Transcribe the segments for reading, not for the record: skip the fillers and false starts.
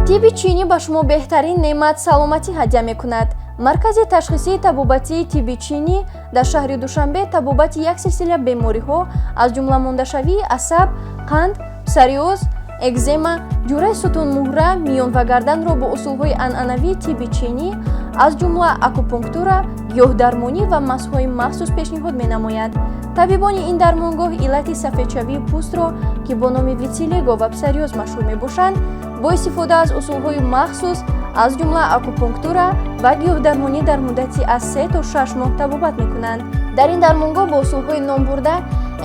Тибби чинӣ ба шумо беҳтарин неъмат, саломатӣ ҳадя мекунад. Маркази ташхисии табобатии тибби чинӣ дар шаҳри Душанбе табобати як силсила бемориҳо, аз ҷумла мондашавии асаб, қанд, псориоз, экзема, ҷураи сутунмуҳра, миён ва гарданро бо усулҳои анъанавии тибби чинӣ, аз ҷумла акупунктура, гиёҳдармонӣ ва масҳои махсус пешниҳод менамояд. Табибони ин дармонгоҳ иллати сафедшавии пӯстро, ки бо номи витилиго ва псориоз машҳур мебошанд, бо истифода аз усулҳои махсус, аз ҷумла акупунктура ва гиёҳдармонӣ, дар муддати аз 3 то 6 моҳ табобат мекунанд. Дар ин дармонгоҳ бо усулҳои номбурда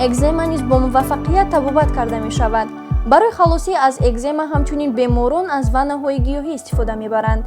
экзема низ бо муваффақият табобат карда мешавад. Барои халосӣ аз экзема ҳамчунин беморон аз ваннаҳои гиёҳӣ истифода мебаранд.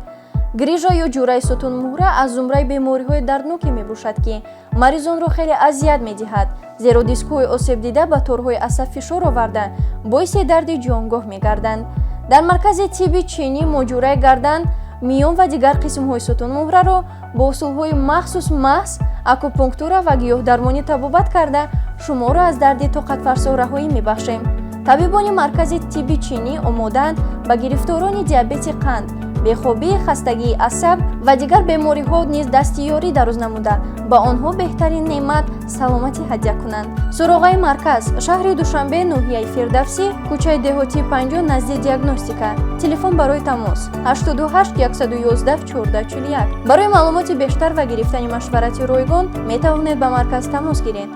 Грижа ё ҷураи сутунмуҳра аз зумраи бемориҳои дардноке мебошад, ки маризонро хеле азият медиҳад, зеро дискҳои осебдида ба торҳои асаб фишор оварда, боиси дарди ҷонгоҳ мегарданд. Дар маркази тибби чинӣ мо ҷураи гардан, миён ва дигар қисмҳои сутунмуҳраро бо усулҳои махсус, мас, акупунктура ва гиёҳдармонӣ табобат карда, шуморо аз дарди тоқатфарсо раҳоӣ мебахшем. Табибони маркази тибби чинӣ омодаанд ба гирифторони диабети қанд, бехобӣ, хастагии асаб ва дигар бемориҳо низ дасти ёрӣ дароз намуда, ба онҳо беҳтарин неъмат, саломатӣ ҳадя кунанд. Суроғаи марказ: шаҳри Душанбе, ноҳияи Фирдавсӣ, кӯчаи Деҳотии 50, назди диагностика. Телефон барои тамос: 88 111 14 41. Барои маълумоти бештар ва гирифтани машварати ройгон метавонед ба марказ тамос гиред.